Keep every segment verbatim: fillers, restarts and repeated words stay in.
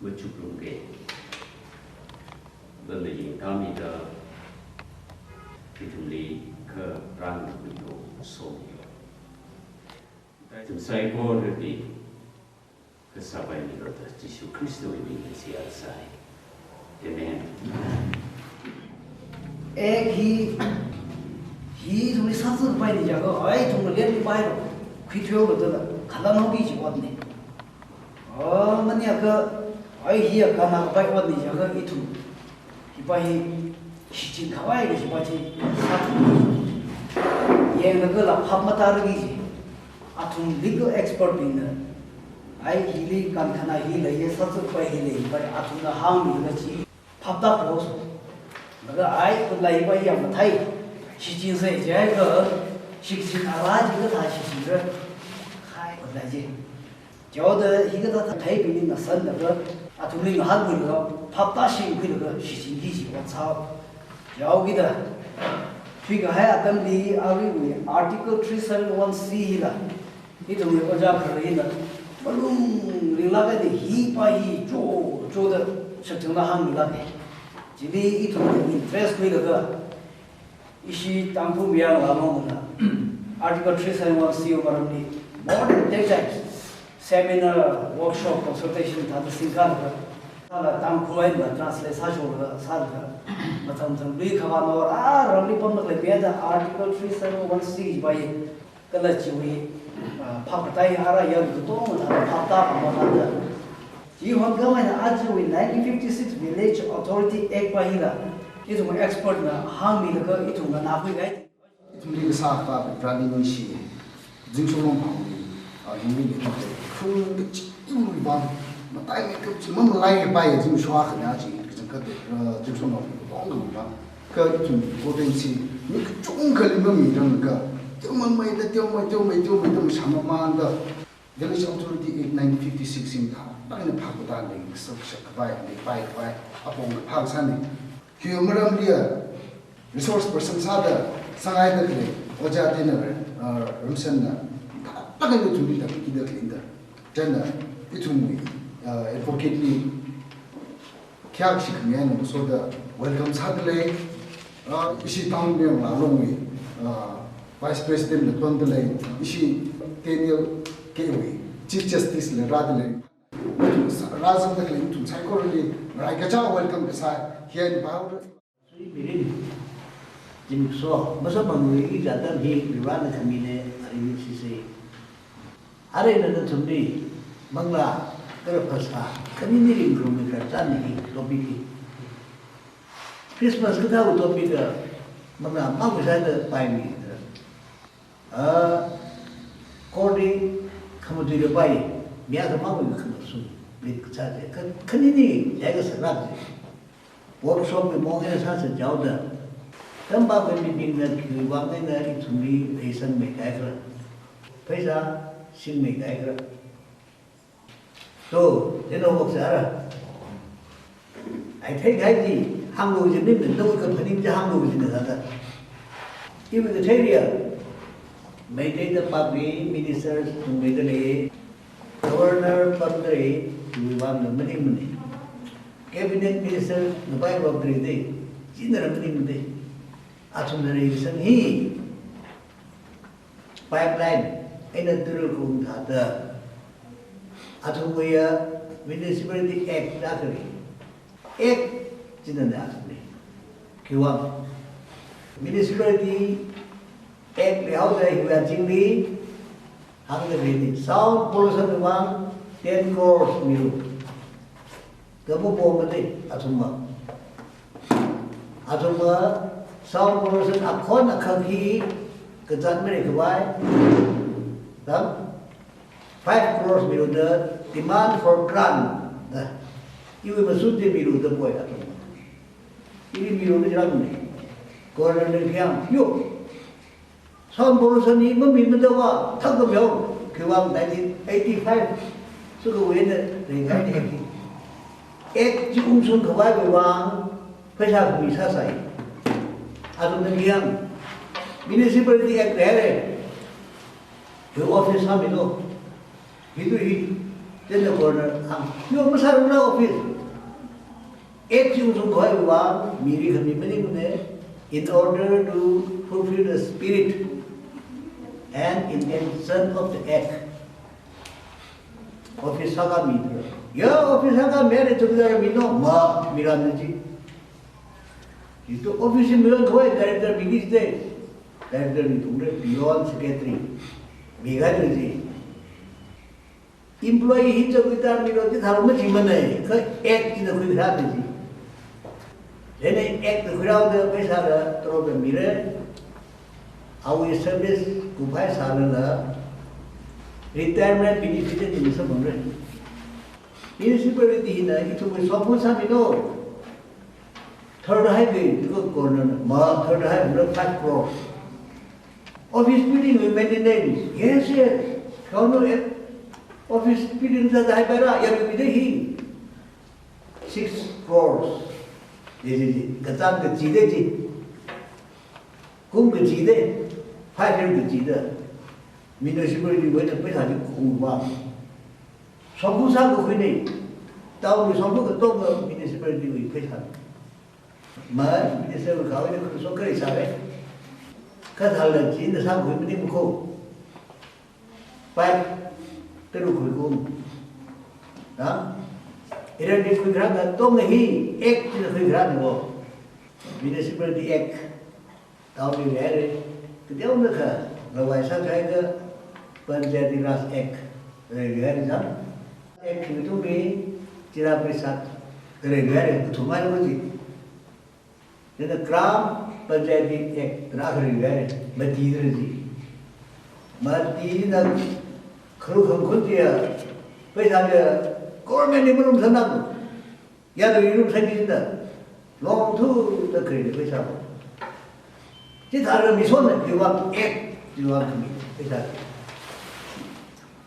Machukrumke. Lala yingkāmida ithumli kha rāngaruilu somiyo. Ithum saikorali kasāpaimilu da Jishu Khristawui mingli seihā sāi. Amen. Eh, hi, hi ithumli sāzakpaini jiakha, ai, ithumli lianli pailo, khuithuilu da, khalan haoki kaji otne. Oh, maningakha, ai, hi akha na kapai otne jiakha ithum. Hipa hi, shichin khavai kajipa chi, sāthu. Yanglagala phap matāra kaji. Athum legal expert bingna, ai, hili kankhana hi leiya, sāzakpai hi leiya, pai, athumna hāngmilaga chi phap tākhuihaosa. Laga ai, khutlai pa yam mathei. Shichinsa jiakha, shichin ara chi kathā shichinra. Khai, khutlai chi. Chaoda hikathā thātheibingli ngasānlaga, athumli ngahānkhuilaga, phap tāshingkhuilaga, shichinki kaji ot sāhao. Chaokida, thuikahai atamli aruiwui Article three seven one C hila, ithumwui ojā khararna malung ringlāk eina hipa hi cho, choda shakchangda hāngmilāke. Chili ithumna interest khuilaga, ishi Tangkhul Mayar Ngalāngna Article three seven one C wui maramli more than ten times seminar, workshop, consultation thāda singkhanlaga, thāda Tangkhul eina translate sāsholaga, sālaga, mathang mathang lui khavā no, ah, ramli pamda khalei pia da Article three seven one C kajipa hi, kala chiwui, ah, phap katai ara yāng katonga thāda phap tāpam thāda. Chi honkhamei eina ajawui nineteen fifty-six Village Authority Act pa hila, ithum expert na hāngmilaga ithumna nākhui kahai. Ithumli kasā Akhava Vareli ningshi. Zimiksho Longphangli, ah, Henry li tamde. Khun kachi iwui vang, mataimeikhap chi mamalaipai zimiksho akhana chi, kachangkhat, ah, Zimiksho Longphang tongwui vang. Kha ithum potency, mi kachungkhali mamiranglaga, teomeida, teomei, teomei, teomei, teomei, shāmamanda. Village Authority Act nineteen fifty-six hina thāda, eina phap katāli, sākashak khavai, leipai khavai, apong kaphā sāni. Hiwui maramli ya, resource person sāda, sāngaida khalei, Ojā Tenaran, uh, Ramsanna, thāda eina ithumli tākhuida khalei da. Chieina, ithumwui, uh, advocate li, khayākshi khami eina ngasoda welcome sādalei, ah, ishi Tangkhul Mayar Ngalāngwui, ah, Vice President na pamdalei, ishi Daniel K wui Chief Justice la rādalei. Ithum sā-, rāzangda khalei ithum saikorali, rai kachā welcome kasā, hi eina pao. Sui mirin, zimiksho, masamphangluiki kaji atam hi, Varena khamine, ari ningshisei. Arui nana nathumli, manglā, kala phasā, khanini ringrummi khararchan hi topic hi. Christmas kathāwui topic ka, manglā makhui sāda paimi da. Ah, according khamatuila pai, mi akha makhui khamashung, bit kachā je, kha-, khanini, jai kasā lāk je. Workshop wui maong eina sāsa chaoda. Tampakmei mibingna khiwui vang eina ithumli pheisangmei kaikhala. Pheisā singmei kaikhala. To, chieina work sāra. Ai theikahai chi, hānglu jina, nawui kaphaning chi hānglu jina sāda. Iwui kathei ria, Meitei Tampakli ministers tungmeida lei, Governor pamda lei, chiwui vangna maningmana. Cabinet Minister ngapai pamda lei, chieina maningmana. Athumna reisang hi pipeline eina Tangkhul thāda. Athumwui ya Municipality Act da khalei. Act chieina athumli. Khiwui vang Municipality Act leihaoda hiwui azingli hāngda leini. Sound pollution vang ten crores milu. Kabu bomba de, athumva. Athumva sound pollution akhon akhak hi kazat mari khavai. Tam five crores milu da demand for grant da. Iwui masuda milu da poi athumva. Ili milu da jaramni. Governor na khayang, yo. Sound pollution hi mamimada va, thakda meo, khiwui vang nineteen eighty-five, sukawui eina, nineteen eighty. Act chi ungshung khavaiwui vang, pheisā khami sāsai. Athumna khayang, Municipality Act lei lei. Hi office sāmilu. Hi tu hi. Then the governor hāng, "Yo, masāranu office." Act chi ungshungkhavai vang miri khami maningmana, in order to fulfill the spirit and intention of the act. Office sākhamida. Ya, office sākhamida chowkidar mino, ma, miranu ji. Ito office miyonkhawai director miki jide. Director mithumre, peon, secretary. Mikahai ji. Employee hi chowkidar milo chithālu machimana, kha act china khuirāda ji. Chieina act khuirāda pheisāla, tolopla mira. Awui service kuphaisālala, retirement benefit chi masāphangra. Municipality hina ithumwui shongfa sāmilo. Third highway, because governor ma third highway five crore. Office building wui maintenance. Yes, yes. Governor at office building sāda haipaira, ya mi de hi. Six crores. Ye, ye, ye. Kachāng kachida ji. Kum kachida. Five year kachida. Municipality wuina pheisā chi khuwa. Shongfa sākakhuina. Town wui shongfa katonga municipality wui pheisā. Ma, minister wui khaoda khuishok khalei sāra. Kathāla china sākhui maningmako. Pipe taruk khuikum. Ha? Ira ni khuikharā katonga hi act china khuikharānako. Municipality Act. Town li leira. Kateonakha rawai sākahaiakha Panchayati Raj Act. Leira jang. Act khuitungmi chila pheisā. Leira, kathumai lo ji. Chieina Gram Panchayati Act rākharing leira. Matida ji. Matida kharu khangkhun chiya. Pheisā chiya government li malum sanang. Yāda yurumsai mida, longthuda khalei pheisā. Chithāda mishonna khiwui vang act, khiwui vang khami pheisā.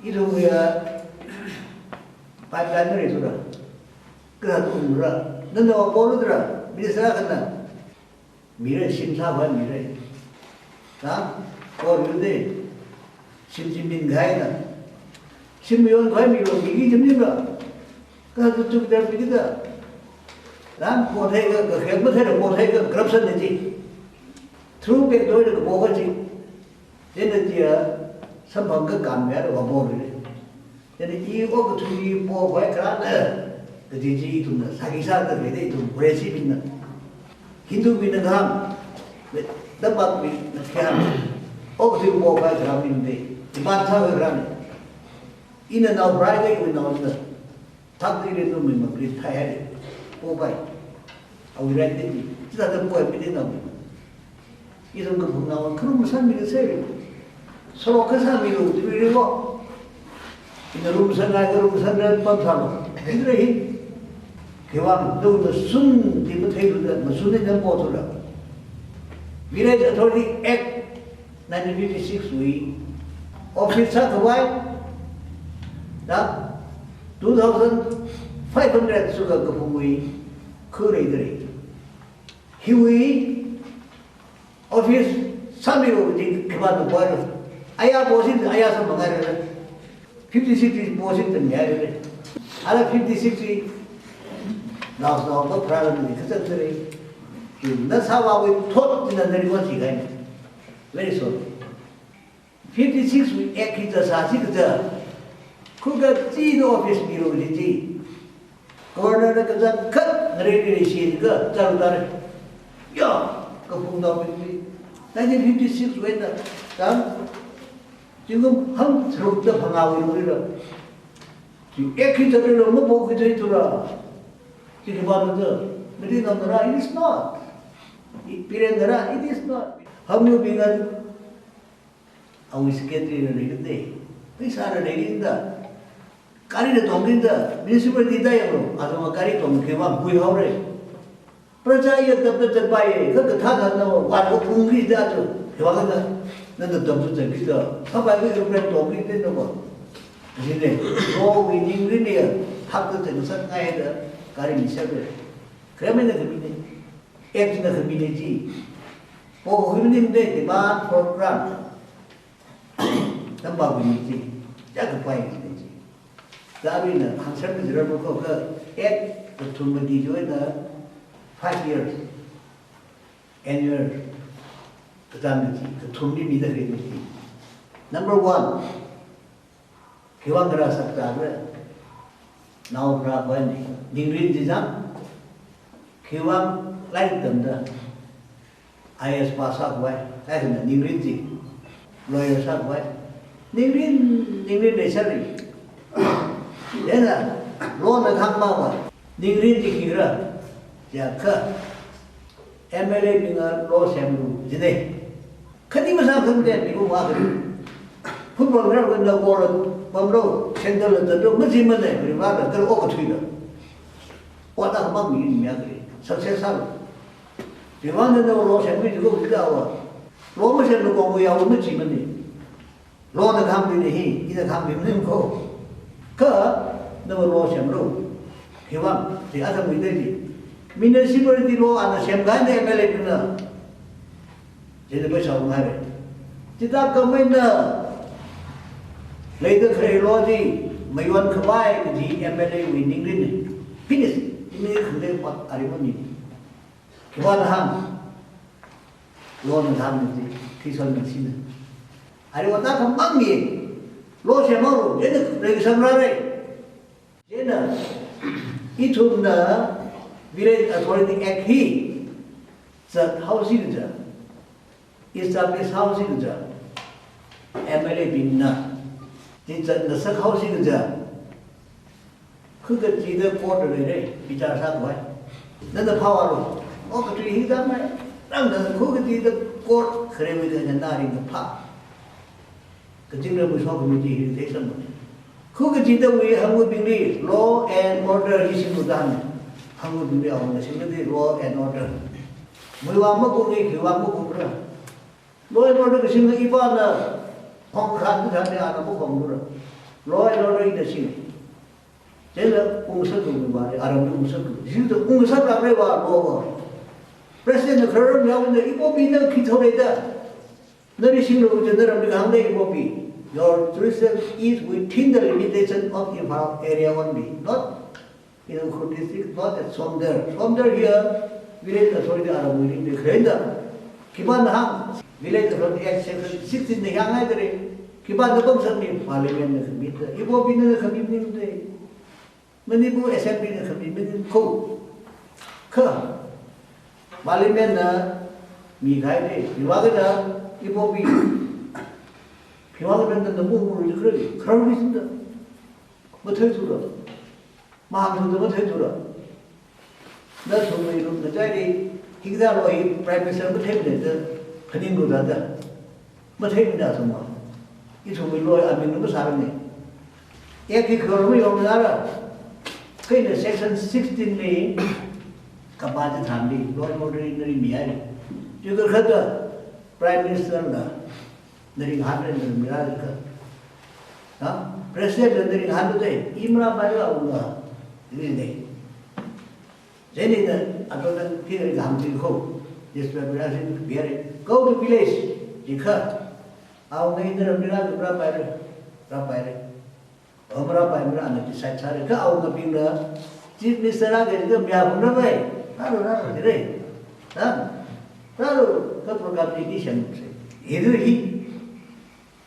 Ithumwui pipeline maleithura. Kathāda ungra. Nana vāporlura. Minister akhana. Mira, shim sākhavai mira. Ta? Kor yude. Shim chi minkahaina. Shim mayonkhavai milo, miki chi minra. Kathāda chowkidar mikida. Lam potheikha, kakheng matheila potheikha, corruption na ji. Through back door na kapo kaji. Chieina chiya, samphang kakān mayara vāporlei. Chieina i okathui pokhavai kharāna, kaji chi ithumna sāki sāda leida ithum Vareshiminna. Hindumina kahāng, Tampakmina kahāng, okathui pokhavai kharā minde, demand sākhavai kharāna. Ina nao rai kha iwui naona, thakli ri numi makri thai hai, popai. Awui right ne ji, chithāda popai mi de nao. Ithum kaphungnao kharum sāmingasei. Sorok kasā milu, tui ri wo. Ina rumsāngai kha rumsānra pamsālu. Hidra hi. Khiwui vang, dona sun di matheilu da, masun ni nang pothura. Village Authority Act nineteen fifty-six wui office sākhavai, da, two thousand five hundred suka kaphungwui, khuirei dare. Hiwui, office sāmilu di khipāna poilu. Aya posit, aya sāmangailu. Fifty-six posit tangailu. Ala fifty-six li, nao nao to problem ni kazatdare. Nasāvāwui thot tina nari ko si gai. Very sorry. Fifty-six wui act hi ta sāsi kaja. Khuga china office milu ji chi. Corner na kazang khat ngare ngare shi ka chālu tare. Ya, kaphungnaobing chi. Nineteen fifty-six wui eina, tang, zingkum hangtharukda phangāwui lungli ra. Chi act hi ta lo mapoki thei thura. Chi khipāna ta. Mati namnara, it is not. I, Biren nara, it is not. Hangyu bingan, awui secretary na leikate, pheisā na leikida, gari na tongkida, municipality da yanglu, athumva gari tongki vang huihaora. Praja ya tapda tappai, kha kathā thāna vātkaphungkida tu, khiwui vang na, nana tapda tapkida, kha bai aeroplane tongkida na va. Jine, ro wi ning ri ne, hakda teng sāngaida, gari mi sāda. Kharemei na kami ne. Act na kami ne ji. Pokhui maningde demand for grant. Tampakmina ji. Chiyākha paimana ji. Darwin na hāngser kajira mako ka act kathum mati joina five years annual kazang kaji kathumli mida khalei mati. Number one, khiwuivang kharā sakta khala, nao kharā khavai ni, ningrin chi zang, khiwuivang lairik tamda, I A S pass sākhavai, kaikhana ningrin chi, lawyer sākhavai, ningrin, ningrin leisāri. Chieina, law na khangmava, ningrin chi khikhala jiakha, M L A bingna law semlu jina. Khani masākhangatei, mikumo akhali. Football ground kanda goal pamlu, center la zatlu, machimana, river la, kala okathuila. Ot akhamang mi mi akhali. Success sālu. River na law semlu jiko kida wa. Law masemlu kong ya machimana. Law na khangmina hi, ina khangmi maning ko. Kha, nava law semlu. Khiwuivang, chi atam mi dei chi. Municipality law ana semkahai M L A bingna. Chieina paisa unghaiya. Chithākha maina leida khalei law chi, mayon khavai kaji M L A wui ningrin ni. Finish. Ini khangde pat ari mami. Khiwuivang hāng. Law na khangmi chi, khi son na sina. Ari ot akhamang mi. Law semlu, chieina reikasang rāra. Chieina, ithumna Village Authority Act hi, zathaosi kaja, establish haosi kaja, M L A bingna, chi zatngasak haosi kaja, kha kachida court leira, bichar sākhavai. Nana phāvālu, okathui hi tamai, nana kha kachida court kharewui kachāng na ringkaphā. Kazingramwui Sokhami chi hi theisangmana. Kha kachidawui hangwui bingli law and order hi singlu da hānga. Hangwui bingli awui na singda law and order. Muivang makukli, khiwuivang makukra. Law and order kasingna ipana khongkhan kathāda ana makhonglura. Law and order ina sing. Chieina ungsaklu mi vāra, aramli ungsaklu. Jida ungsakra khalei va law va. President na kharar mi awui na ipo mi na khi thao leida. Nali singlu kaja naramli kahāng dei ipo mi. Your jurisdiction is within the limitation of Imphal area only, not in Ukhrul district, not at Somdal. Somdal hiya, village authority aramwui ringda khalei da. Khipāna hāng, Village Authority Act section sixteen na hāngngaida lei. Khipāna pangshap mi, Parliament na khamida. Ipo mina na khami maningda. Manipur Assembly na khami maning ko. Kha, Parliament na mikahai dei. Khiwuivang khala, ipo mi. Khiwuivang khala nana mu mu ri khala, khararli singda. Matheithura. Mahāngthuda matheithura. Nathumwui lukna chai dei, hikathā law hi Prime Minister matheimana da, phaninglu da da. Matheimana suma. Ithumwui law aming masārane. Act hi khararli yongnara. Kha ina section sixteen li, kapā chitharanli, law and order nali mihaira. Chiakha kathāda, Prime Minister na, nali ngahānra, nali mirāra kha. Ha? President na nali ngahānra dei, i marāpaira unga. Ini dei. Chieina ina, athumna khi nali ngahān chi ko. This preparation very. Go to village. Jikha. Awunga ina ramli rā, marāpaira. Rāpaira. Marāpaimara ana decide sāra. Kha awungabingna, Chief Minister rākajida mayāphungra vai. Rālu, rālu, jira. Ha? Rālu, kha program chi ina semsa. Hithāda hi.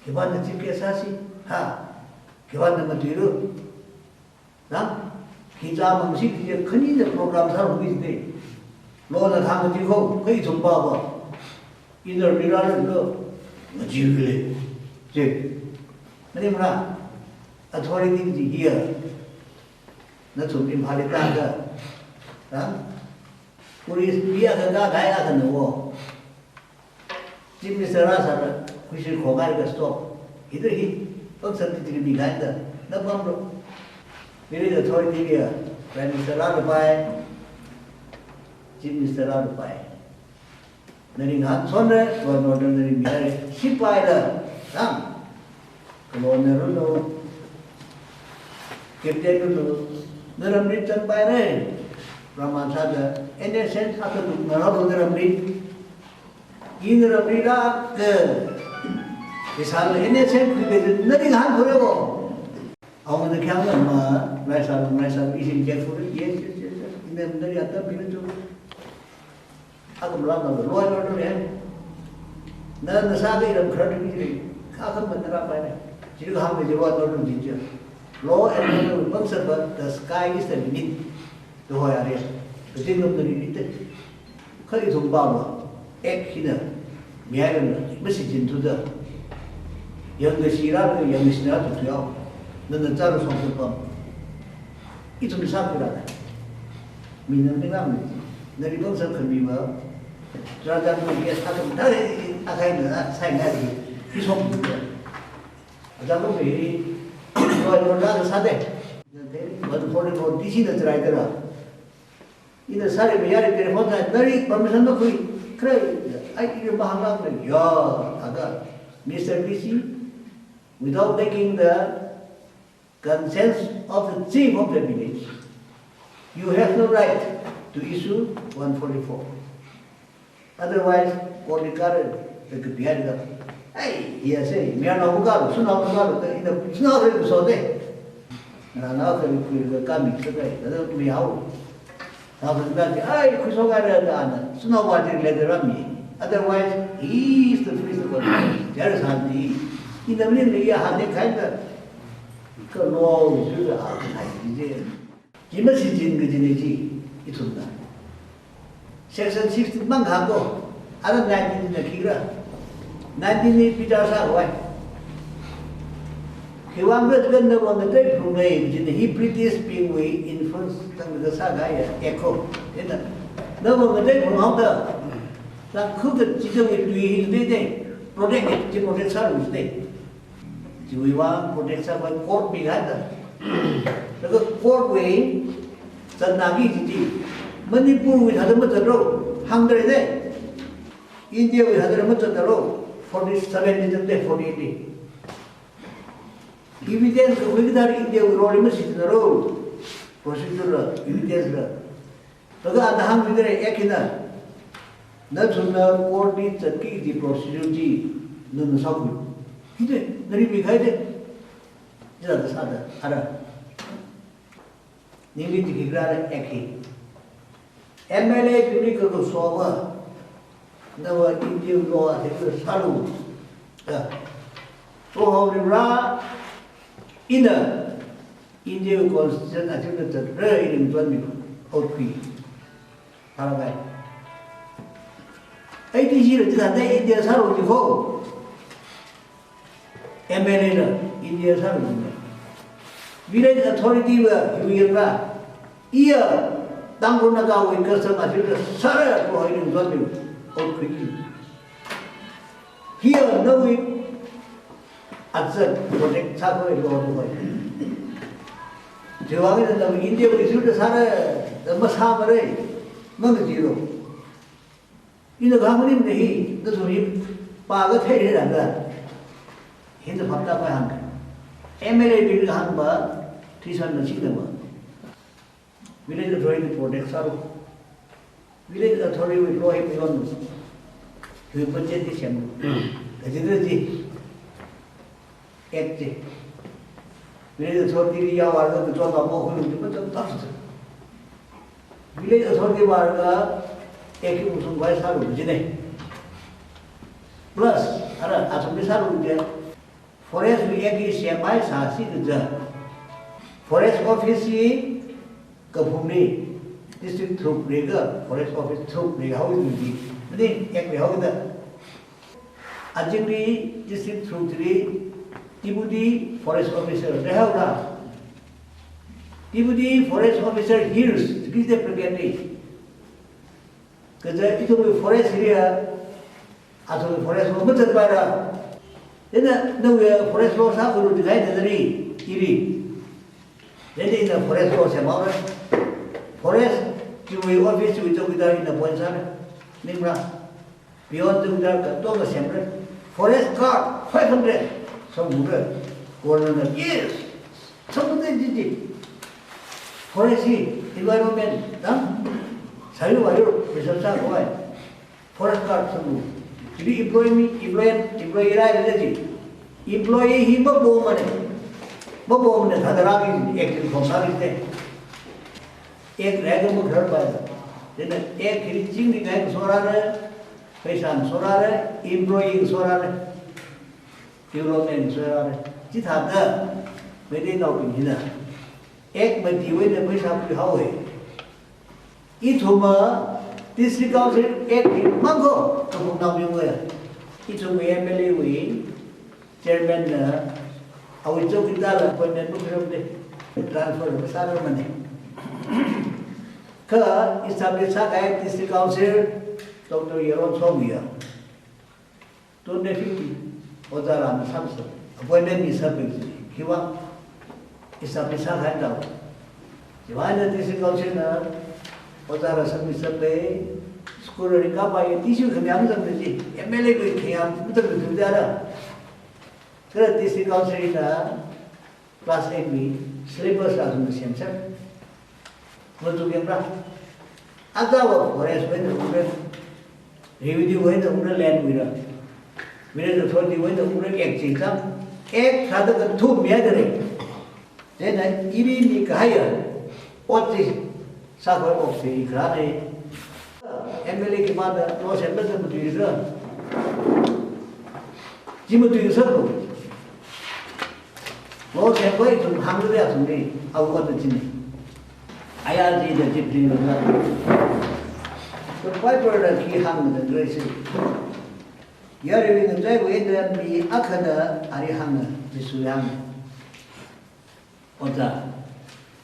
Khipāna chief guest sāsi. Ha? Khipāna matuilu. Ha? Khi chāmangsi kaji khanina program sāluisai. Law na thang kaji ko, kha ithum pāva. Ina ramli rāra kha, ngachee khalei. Chi. Maningmana, authority kaji hiya. Nathum Imphal li tākha. Ha? Police pi akha kahai akhana wo. Chief Minister rāsāra, khuishit khokahai kha stop. Hithāda hi, pangshap chi mikahai da, na pamlu. Village authority liya, Prime Minister rālupai, Chief Minister rālupai. Nali ngahānshonra, law and order nali mihaira, sipaila, rang. Colonel ranu, Captain ranu, naramli zangpaira, Brahman sāda, N S N akha duk ngarālu naramli. Ina ramli rākha, isāla N S N khuilaga nali ngahānphungra wo. Awungana khayang ma, raisā, raisā, ishi check for it, yes, yes, yes, yes. Ina mda ya ta bina tu. Akhama lama law and order ya. Na, na sāki ram kharā tu ni. Akhama na rāpai ne. Chili kahāng ni law and order ni chi. Law and order, pangshap, the sky is the limit. Tuhoya re. Kajing ngamna ri ri te. Kha ithum pāma. Ek hina. Miyai ngamna. Masi jin tu da. Yangda shira, yangda shira tu tu yao. Nana chara song tu pam. Ithum sāki ra. Mina ni ngamna. Nari pangshap khami ma. Raja tu ya sāki ma. Tare akai na, sai na ri. Isong tu da. Aja ko mi. Ko ko da sa de. One forty-four D C na try kara. Ina sāri mayāri telephone sā, nari permission makhui, kre, ai ina mahāngna, ya, aga, Mister D C, without taking the consent of the chief of the village, you have no right to issue one forty-four. Otherwise, court ni kare, the K P I da. Ai, ya se, mi ana ko karo, suna ko karo, the, ina, suna ko so de. Na, na, the, the, the, kami, the, the, the, mi hao. Na, the, the, ai, kuso kare, the, ana, suna wa de, le, the, rami. Otherwise, he is the free the court. There is Handi. In the middle, ya Handi kind of, the law, the, the, Handi. Chi masi jin kajina chi, ithumna. Section sixteen mang hako, ara nineteen na khikra. Nineteen ni bichar sākhavai. Khiwuivang kajina wang na dai phung ngai kajina hi British bingwui influence tangda sākahai act ko. Ina, na wang na dai phung haoda. Tangkhul kachida wui tui hi dai dai. Protect, chi protect sālu dai. Chiwui vang protect sākhavai court mi hānda. Laga court wui zatnaki chi chi. Manipur wui thāda mazatlo, hāngdalei ne. India wui thāda mazatda lo, forty-seven ni zatda forty-eight ni. Evidence kakhui kathā India wui law li mashitna lo. Procedure la, evidence la. Laga ana hāngmida lei act hina. Nathumna court li zatki kaji procedure chi nana sākhui. Hithāda, nari mikahai de. Jila da sāda, ara. Ningli tikikra act hi. M L A bingli kalu sowa. Nawa India law a tekla sālu. Ya. Prohorira ina India Constitution a tekla tatra ining tuan mi. Out khui. Tharākai. A D C la chithāda India sālu ji ko. M L A la India sālu ji. Village authority va hiwui ra. Iya Tangkhul Naga wui custom a tekla sāra ko ining tuan mi. Out khui. Hiya nawui azat protect sākhavai law tu vai. Chiwuivang ina nawui India wui sura sāra, da masāmara, mana zero. Ina kahāng maningmana hi, nathum hi pākathei rāra da. Hina phaptākhavai hāng. M L A bingli kahāng va, thishan na china va. Village authority protect sālu. Village authority wui law hi beyond. Hui budget hi sem. Kajina ji. Act ji. Village authority li yaowa lo, kachon va mo hui lo, kachon va. Village authority va ga act hi ungshungkhavai sālu ji ne. Plus, ara, athumli sālu ji. Forest wui act hi semhaisāsi kaja. Forest office hi kaphungli district tharuk leiakha forest office tharuk leihaowa ji. Mani act leihaowa da. Azingli district tharuk chili deputy forest officer leihaora. Deputy forest officer hills, kaji de brigade li. Kaja ithumwui forest area, athumwui forest law mazatpaira. Ina nawui forest law sākhuilu jihaida nari, ili. Ina ina forest law semhaora. Forest chiwui office chiwui chowkidar ina appoint sāra. Ningmara. Peon chowkidar katonga semra. Forest guard five hundred. Samphangda. Governor na, yes. Samphangda jiji. Forest hi environment, na? Sāyu vāyu, preserve sākhavai. Forest guard samphang. Chili employee, employee, employee rāra ji. Employee hi mapomana. Mapomana thāda rāki, act form sāki te. Act rāka makhararpai. Chieina act hi chingri kahai sārāra, pheisā sārāra, employee sārāra, development sārāra. Chithāda Meiteinaobing hina act matiwui eina pheisā khuihaowa. Ithumna District Council Act hi mangko kaphungnaobingwui, ithumwui M L A wui chairman na awui chowkidar la appointment makhuirarmana, transfer masārarmana. Kha establish sākahai District Council Doctor Yaron Songya twenty fifteen, Ojā Ram samsa, appointment mi sāpai ji, khiwui vang establish sākahai dao. Chiwui eina District Council na Ojā Ram samsa pai, school ringkaphā ya, D C khayā mazangda ji, M L A khayā mazangda tu dara. Kha District Council na class eight wui syllabus la sum semsa. Machuk yangra. Ojā wa forest wui eina ungra, revenue wui eina ungra, land wuira, village authority wui eina ungra, act chingchang, act thāda kathum ya dare. Chieina ili mikahaiya ot chi sākhavai ot chi kharāna. M L A khipāna law semda matuisā. Chi matuisā lo. Law semkhavai ithum hāngda ya sungni, awui ot china. Aya jida jibling lo na. The Bible na khi hāngda rai si. Yarui ngachaiwui eina mi akhana ari hānga, Jishu hānga. Ojā,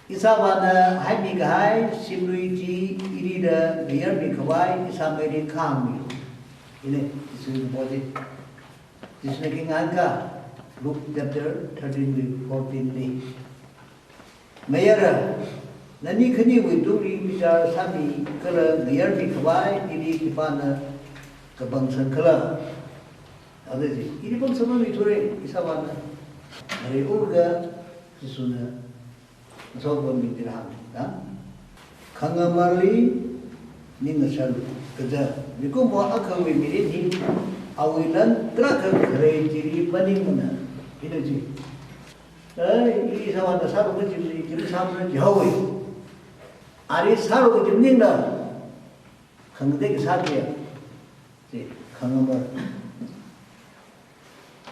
ishāvāna haimi kahai shimlui chi ili da mayarmi khavai ishāmeili khāngmi. Ina, Jishuna pao chi. Jishuna khi ngahānka, Luke chapter thirteen wui fourteen li. Mayara, nani khaniwui tungli bichar sāmi kala mayarmi khavai ili khipāna kapangsan khala. Āda ji, ili pangsan mami thura, ishāvāna. Mare ulga, Jishuna, masok bambi tira hāng, da? Khangamarli, ning ngasālu, kaja, mikumo akhawui mirin hi, awui lan tarākha kharei chili maningmana, ina ji. Ai, ishāvāna sālu kaji, chili sāmana jihaowa. Ari sālu kaji maningla, khangatei kasā tiya. Chi, khangamar.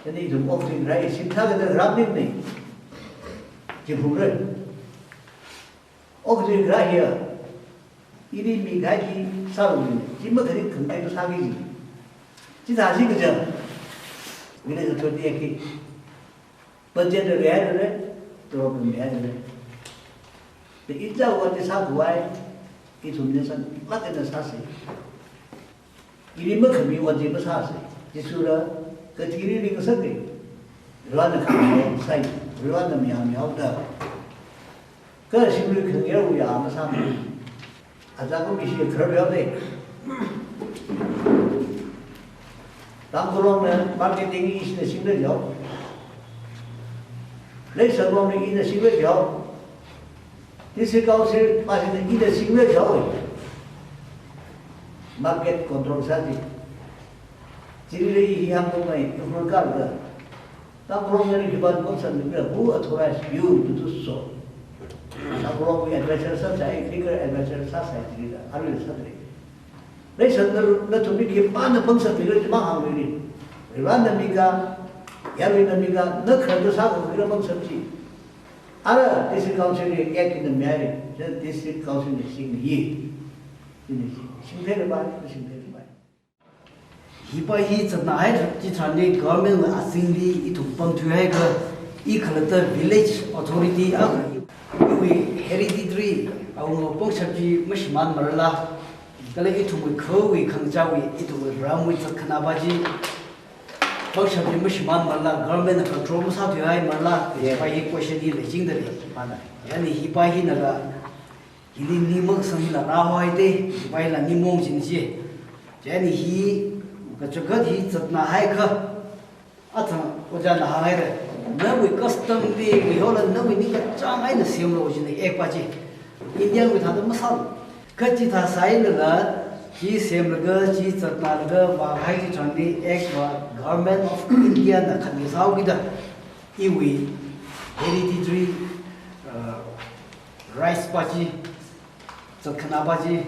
Ani ithum oxygen rai, shim thākada rap ning ni. Chi phung rai. Oxygen rai hiya. Ili mikahai chi sālu ni. Chi makhari khangatei kasā ki chi. Chithāsi kaja. Village authority ki. Budget rehairara, tolop rehairara. Te ithumwui ot sākhavai, ithumna sānglāk eina sāsa. Ili makhami ot chi masāsa. Jishura, kathili ningsāka. Rana khami sai, rana miyā miyāda. Kha shimlui khangayarwui ya masāma. Aja ko mishi kharbe de. Tangkhul Long na marketing ishina singda jao. Leishanglong na ina singda jao. District Council pa sina ina singda jao. Market control sāji. Chili hi hāngkhamei, Ukhrul karda. Tangkhul Long nali khipāna pangsanmira, who authorized you to do so? Tangkhul Long wui advisor sāsai, legal advisor sāsai chilila, arui sādalei. Leishan na, nathumli khipāna pangsanmira, chimang hāngmira. Rana mika, yaruina mika, na kharda sākhavai la pangsan chi. Ara District Council li act na mihaira, District Council na singyi. Singtheira bai, singtheira bai. Hipa hi zatnahai chi tharanli government wui azingli ithum pamthuihaiakha, i khalatta village authority akha iwui hereditary awunga pangshap chi mashimānmarala, kala ithumwui khawui khangachāwui ithumwui ramwui zatkhanapa chi pangshap chi mashimānmarala, government na control masāthuihaimarala, yes, hipa hi question hi leichingdalei. Mana. Yani hipa hinala, hili ning makasang hila rāhaohaida, hipa hila ning mong chin chi. Chieina hi, kachangkhat hi zatnahaiakha, athang ojāna hānghaira. Nawui custom li, mihola nawui ningkachāng eina semlu jina act pa chi. Indian wui thāda masālu. Kha chithā sāhailala, chi semlaga, chi zatnalaga, vāhai chi tharanli act va Government of India na khangasaokida. Iwui hereditary, uh, rights pa chi, zatkhanā pa chi,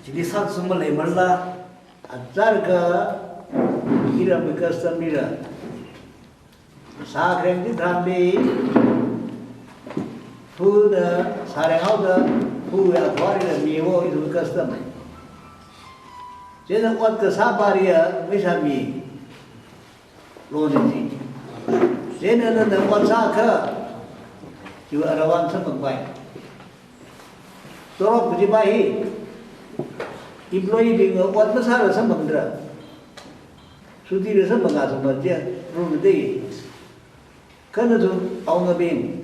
chili sākasang maleimarla, azarka iramwui custom lira, sākhareng chitharanli, phuna sārenghaoda, phuya khwarila miwo ithumwui custom. Chieina ot kasā pariya, maisāmi. Law na chi. Chieina nana ot sākha, chiwui allowance samphangpai. Torop kaji pa hi, employee bingna ot masāla samphangdra. Chuttila samphanga samphang chi, rule dei. Kha nathum awungabing,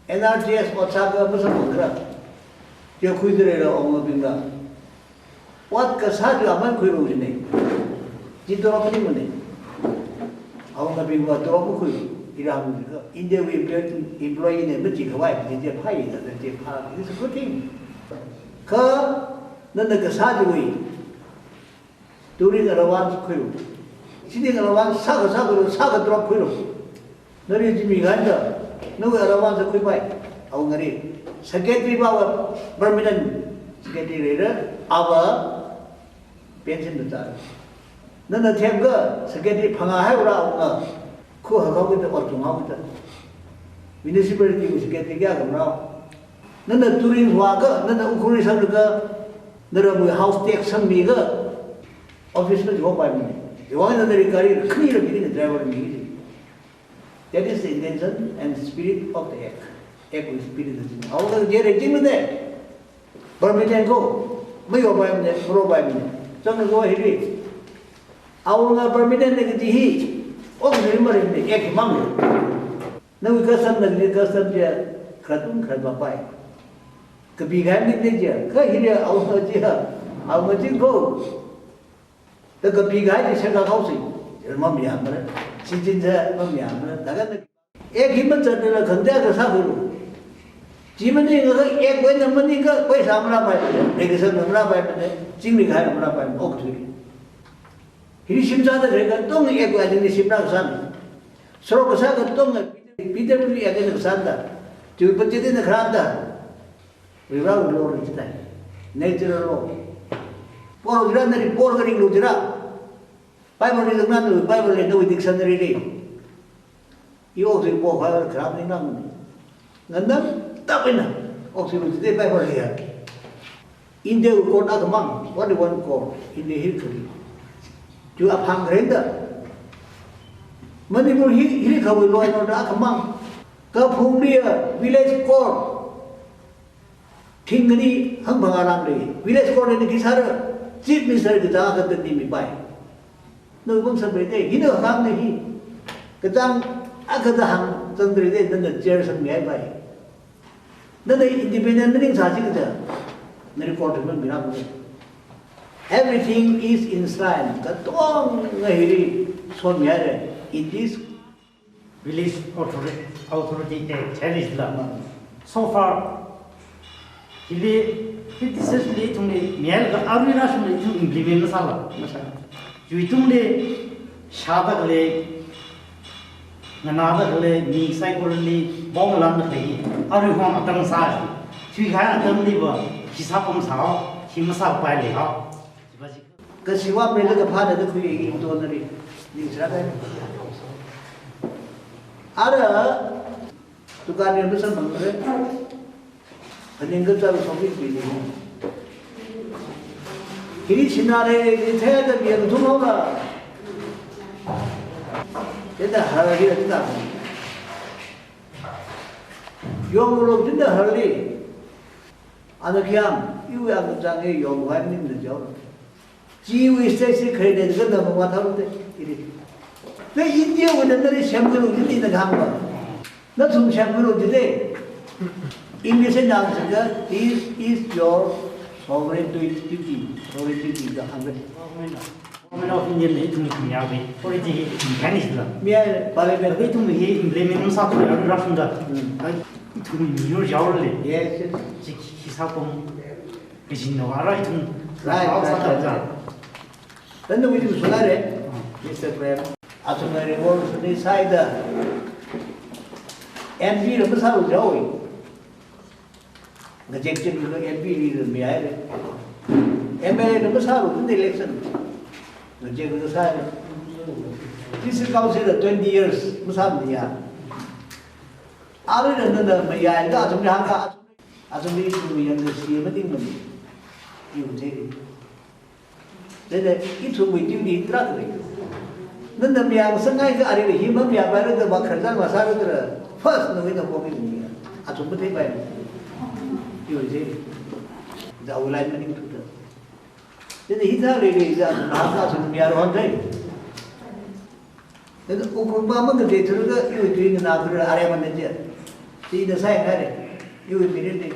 N R G S ot sākha masamphangra. Chi khuidalei awungabingna. Ot kasā chi aman khuilu jine. Chi torop maningmane. Awungabingva torop makhui, iram jikha. India wui employee, employee ne maji khavai, chi chi phāi, da chi phā, it's a good thing. Kha, nana kasā chiwui, touring allowance khuilu. Sitting allowance sākha sākha, sākha torop khuilu. Nali chi mikahai da, nawui allowance khuipai, awungari. Secretary pava permanent secretary leira, ava pension da zāra. Nana themkha secretary phangā haira awunga, khuhakhaokida, ot chunghaokida. Municipality wui secretary kayā khamarao. Nana touring vākha, nana Ukhrulli samlaga, naramwui house tax sangmikha, office na chihopaimane. Chiwui eina nali gari khanira mini, driver mi. That is the intention and spirit of the act. Act wui spirit is in. Awungana jere jingmane. Permanent ko, mayopaimane, maropaimane. Chang ko hili. Awunga permanent ne kaji hi, oksui maringmane, act mang. Nawui custom na kaji custom chi, khalattun khalatva pai. Kapi kahai maningmane chi, kha hili awunga chi, awunga chi ko. Da kapikahai chi sengkakhaosi, mamayāmara, shichinsa mamayāmara, daga na, act hi mazatlala khangatei kasā khuilu. Chi maningakha act wui eina maningakha paisa marāpaimane, leikasang marāpaimane, chingri kahai marāpaimane, okthui. Hili shim sāda leikatonga act wui eina shim rākasāna. Sorok kasā katonga, P W D act eina kasāna da. Chi budget eina kharāna da. Varewui law ri chitai. Natural law. Por jira nali por karinglu jira. Bible li nganālu, Bible li nawui dictionary li. I okthui pokhai kharā maningmane. Ngandam tap eina. Okthuilu jite Bible li ya. India wui court akhamang, what do you want court? India hi kali. Chi aphang kharenda. Manipur hi, hi kawui law and order akhamang. Kaphungli ya village court. Thing khani hangphang aramli, village court li khi sāra, chief minister kachāng akha tandi mipai. Nawui pangshap leite, hina hāngna hi. Kachāng akha da hāngchangda leite, nana chair sangmihaipai. Nana independent maningsā chikaja, nali court li mamirāmane. Everything is enshrined. Katonga hili sonmihaire. In this Village Authori-, Authority Act hili la. So far, hili, hili decision li ithumli, mihaila arui rāshungli ithum implement masāla. Masā. Chiwui tungli, shāda khalei, nganāda khalei, mi saikorali, bong lamda khalei, arui hong atam sā. Chiwui kahai atamliva, hisab pam sāhao, hi masāpailei hao. Kashiwam leilakha phāna da khui i tonari. Ningshirākai. Ara, dukan ni masamphangre. Phaning kachāng shopping bini. Hili shinare, hili thāda biyang thumhaora. Thāda harli thāda. Yonglo thāda harli. Ana khayam, iwui akachāng e yongvai maningmana jao. Chiwui state si kharei ne, kha na mamathā te, ili. Te India wui na nali semkhuilu jili na hāngva. Nathum semkhuilu jite. English na sāda, "This is your sovereign duty, sovereign duty," da hānga. Government of India na ithumli mihaowa, authority hi ithumli mihaira. Mihaira, parliament. Laga ithum hi implement masāthuakha rāshungda. Hmm. Ai, ithum miyur jaole. Yes, yes. Chi, chi sākam. Kajinao ara ithum. Right, right, right, right. Then we do sāre, Mister Prem. Athumna revolution ni sāda. M P la masālu jawi. Ngazek chinglu M P li mi ai le. M L A la masālu, election. Ngazek masālu. District Council la twenty years masāmaniya. Aruila nana mayai da athumli hāngka, athumli ithumwui yangda si matingmani. Iwui thei. Chieina ithumwui duty tarākha lei. Nana mayang sangngai ka arui hi mamayang bai rada makharjan masā rada, first nawui nakhong hi ni. Athum matheipai. Iwui thei. Da awui line maningthuda. Chieina hithā leilei da athum hāngka, athum mayang hon thei. Then Ukhrul pa mangazek thura iwui tui nganāthura aremana je. Chieina sai ngare. Iwui mirin de.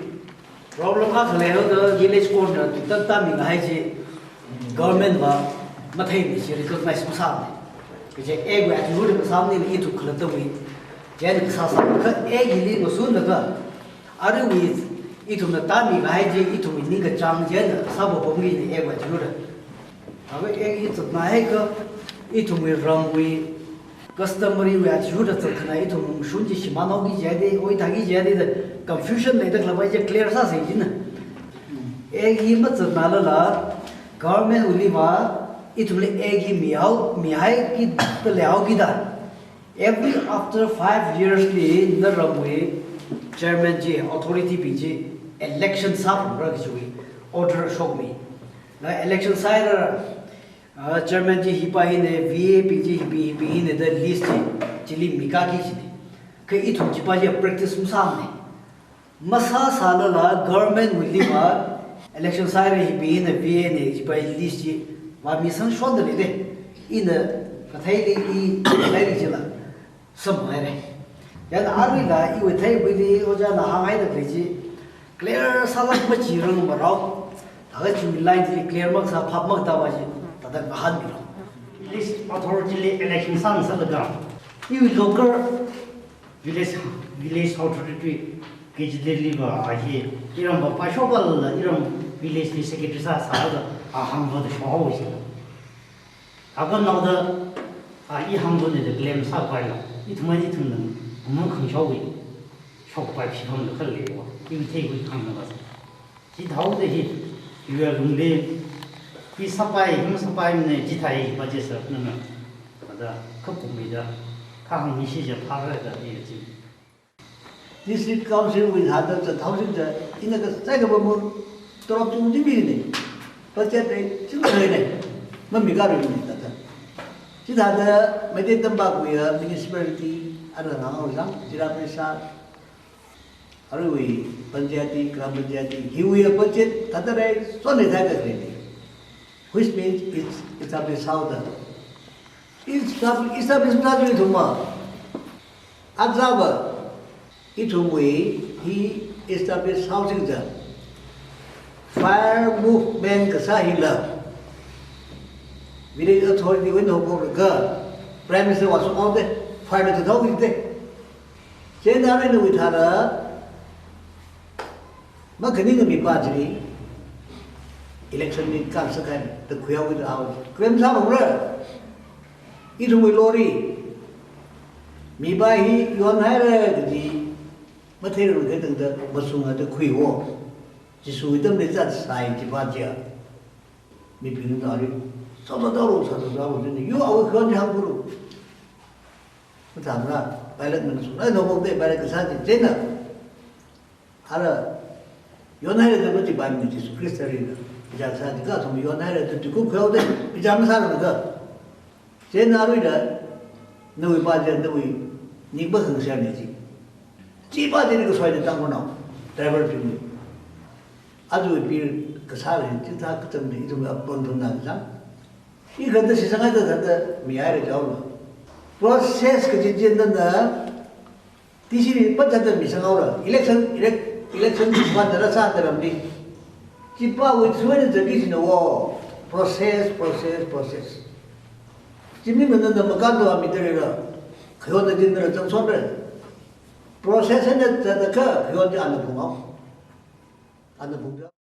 Problem akha leihaoda village court na tuitat tāmihai chi government va matheimana chi recognize masāmana. Kaje act wui athishurda masāmana, ithum khalattawui. Chieina kasāsā kha act hili ngasunlaga aruiwui ithumna tāmihai chi ithumwui ningkachāng chieina sāpapamki ni act wui athishurda. Awe, act hi zatnāhaikha ithumwui ramwui customary wui athishurda zatkhanā ithum mashun chi shimānhaoki jide, oi thāki jide da confusion leida khalapa chi clear sāsa jina. Act hi mazatnālala government wuili va ithumli act hi mihao, mihaikida leihaokida. Every after five years li naramwui chairman chi, authority bing chi election sāphalungra kajiwui order shokmi. Na election sāhaira, ah, chairman chi hipa hina, V A bing chi hipa, hipa hina da list chi, chili mikaki kajina. Kha ithum chipa chi practice masāmana. Masāsālala government wuili va election sāhaira hipa hina V A na hipa list chi va misangshonda leide. Ina katheili i katheili chila samhaira. Chieina aruila iwui theiwuili ojāna hānghaida khalei chi clear sālāk machirang marao. Thākha chiwui line chili clear makasā phap makatā va chi thāda ngahānmilo. Village authority li election sāngasakda iwui local village, village authority kachili va a hi iram va pāshokpalala iram village li secretary sāsāda a hāngvāda shokhaowa jila. Akha naoda a i hāngvāna da claim sāpaila ithumwui ithumna makhangshokwui shokpai phipamla khaleiwa. Iwui theiwui hāngna va. Chithāhaoda hi, iwui alungli, hi sāpai, hi masāpaimana, chithāi, budget sānana. Kathā, khakumida, kahāng nishi ja phāra da, hi chi. District Council wui thāda zathao singda, ina kasai kapamma, torop chungchungmine. Budget lei, chungmeine. Mamikaruine, thāda. Chithāda, Meitei Tampakwui, uh, municipality, ana ngahānzang, Zilla Parishad, aruiwui panchayati, gram panchayati, hiwui budget thāda rei, sone thāda khalei. Which means it's, it's a bit south. It's a, it's a bit south ithumva. Aja va, ithumwui, hi establish housing ja. Fire movement kasā hila. Village authority wui eina haophoklaga, Prime Minister was on the fire to talk with them. Chieina nawui thāda, makhaning mipā chili, election li kasakhai, da khuihaoki da hao. Claim sāphalungra. Ithumwui lorry. Mipā hi yonhaira kaji, matheirarkha tangda, mashunga da khuiwo. Jishuwui atamli zatsai chipa chiya. Mibingna ri, sāda daro, sāda daro, jini, yo, awui khon hāngkhuilu. Mathāmana, Pilate na suna, no, mokde, Pilate kasā chi, chieina. Ara, yonhaira da machipaimana Jesu Khrista rina. Bichar sāda kathum yonhaira da tuku khuihaoda, bichar masālāngda. Chieina aruila, nawui pā chi, nawui, ning ba hāngshane chi. Chipa chili kasoina tangkhanao, driver chili. Aja pi kasā lei, chithā kachangda ithum apam thumna kachang. I khanda shisanghaida thāda mihaira jaola. Process kaji chi nana, T C li pa thāda misanghaora. Election, elec-, election pa nara sā taramli. Chipa wui suina zabi sina wo. Process, process, process. Chimni mana na makando a mitarira. Khayonna dinra zangsonra. Process na thāda kha, khayonna ana phunghao. Ana phungda.